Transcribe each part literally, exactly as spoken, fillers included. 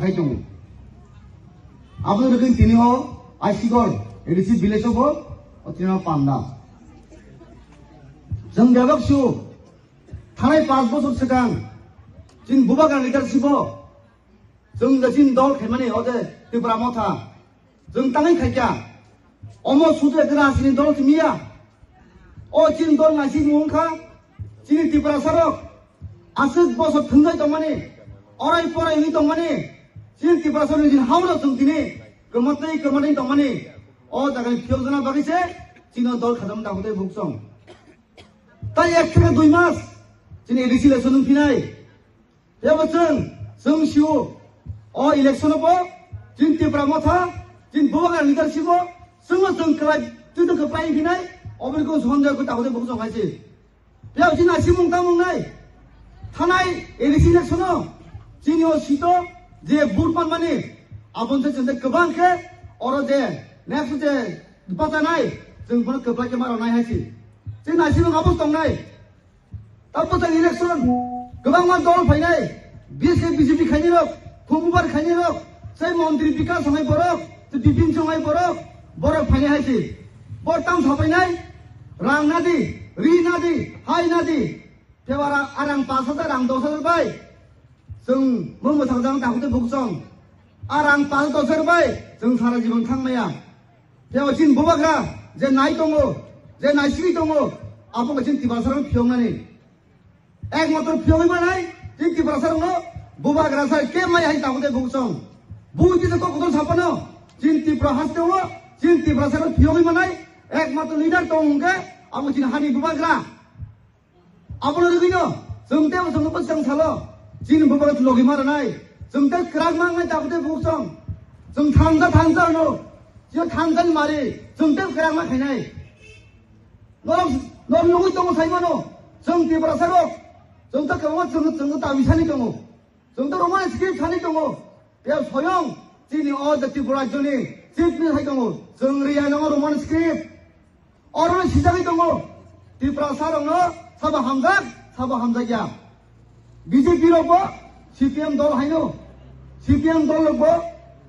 khai tongo. Aboni bagwi tini o Aisigor A D C village o bo o tini o panda. Chwng bebak su thanai panch bochor swkang chini bubagra leadership o chwng je chini dol khaimani o je Tipra Motha chwng tangwi khaikha. Omo sudu ekta rajini dol simi ya. O chini dol naisingmung wngkha, chini Tiprasa rok aswk bosor thwngjai tongmani, orai porai wngwi tongmani, chini Tiprasa rok nini hao rok chwng tini kwmatwi kwmatwi tongmani. O jagani phiyokjana bagwi se chini dol khajam da hwdai buksong. Tai ek theke dui mas chini A D C election wngphinai. Tebo chwng, chwng sio, o election o bo, chini Tipra Motha, chini bubagra leadership o, chwngno chwng kwlai, twi twi kwplai hinai, oboni kung sonjak kwi takhwdai bukhuk chong hai se. Phiya chini naisingmung tangmung nai, thanai A D C election o, chini o seat o, je vote manmani, aboni se chwng tei kwbang khe, oro je, next je, bachanai, chwng bono kwplai khe ma rwnai hai se. Chini naisingmung abo tongnai. Tabuk election kwbangma dol phainai, B S K B J P khainai rok, Khumbubar khainai rok, sai montri Bikas songai borok, tei Bipin songai borok, borok phainai hai se. Bor tam sapainai, rang nadi, ri nadi, hai nadi, tewara arang pas hajar, rang dos hajar bai. Chwng mung mwthang jang takhuk tei bukhuk chong. Arang pas dos hajar bai, chwng sara jibon thang maya. Tei o chini bubagra je nai tongo, je nai siri tongo, abo khe chini Tiprasa rok phiyoknani. Ekmatro phiyogwi manai, chini Tiprasa rokno bubagra sai khe mai hai tabuk tei buksong. Buti je kok kotor sapano, chini Tipra haste o, chini Tiprasa rok phiyogwi manai, ekmatro leader tong hwnkhe, abo chini hani bubagra. Abono rwgwino, chwng tei bo chwngno bwswng salo, chini bubagra logi ma rwnai, chwng tei kwrak ma wngnai tabuk tei buksong. Chwng thansa thansa hwno, chini thansa ni mari, chwng tei kwrak ma khainai. Norok, norok nugwi tongo sai mano, chwng Tiprasa rok, chwng tei kwbangma chwng, chwng tei tabisani tongo, chwng tei Roman script sani tongo. Tei soyong chini o je Tripura rajyoni chief minister hai tongo, chwng riya nongo Roman script. Oro sijagwi tongo, Tiprasa rokno sabo hamjak, sabo hamjakya. B J P rokbo C P M dol haino, C P M dol rokbo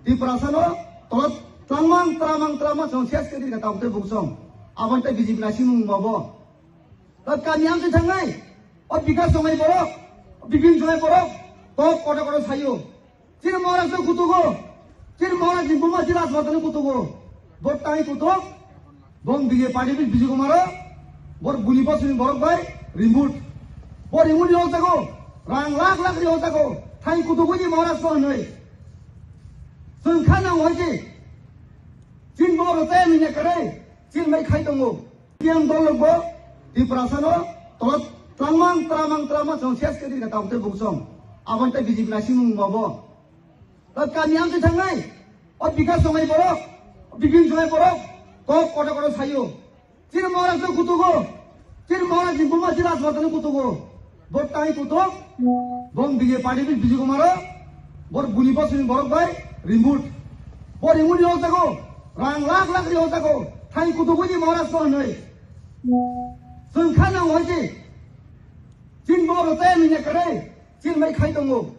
Tiprasano tolot twlangmang, twlamang, twlamang chwng ses khe rikha tabuk tei buksong. Aboni tei B J P naisingmung mabo. Kami ang se thangnai, o Bikas songai borok, Bipin songai borok, tok koto koto sayo. Chini Maharaj no kutugo. Chini Maharaj ni buma chini Rajmata no kutugo. Bo tai kutuk. Bong B J P party bil Bijay Kumar o. Bor buni bosni borok bai remote. Bo remote yo jago. Rang lakh lakh yo jago. Tai kutugo ni Maharaj no noi. Sengkha na hoje. Chini bo ro tai ni ne kare. Chini mai khai tongo. P M dol rokbo Tiprasano tolot twlangmang, twlamang, twlamang chwng ses khe rikha tabuk tei buksong. Aboni tei B J P naisingmung mabo. Kami ang se thangnai, o Bikas songai borok, o Bipin songai borok, tok koto koto sayo. Chini Maharaj no kutugo, chini Maharaj ni buma chini Rajmata no kutugo. Bo tai kutuk, bong B J P party bil Bijay Kumar o, bor buni bosni borok bai remote. Bo remote yo jago, rang lakh lakh yo jago, tai kutugo ni Maharaj no noi. Sengkha na hoje, chini bo ro tai ni ne kare, chini mai khai tongo.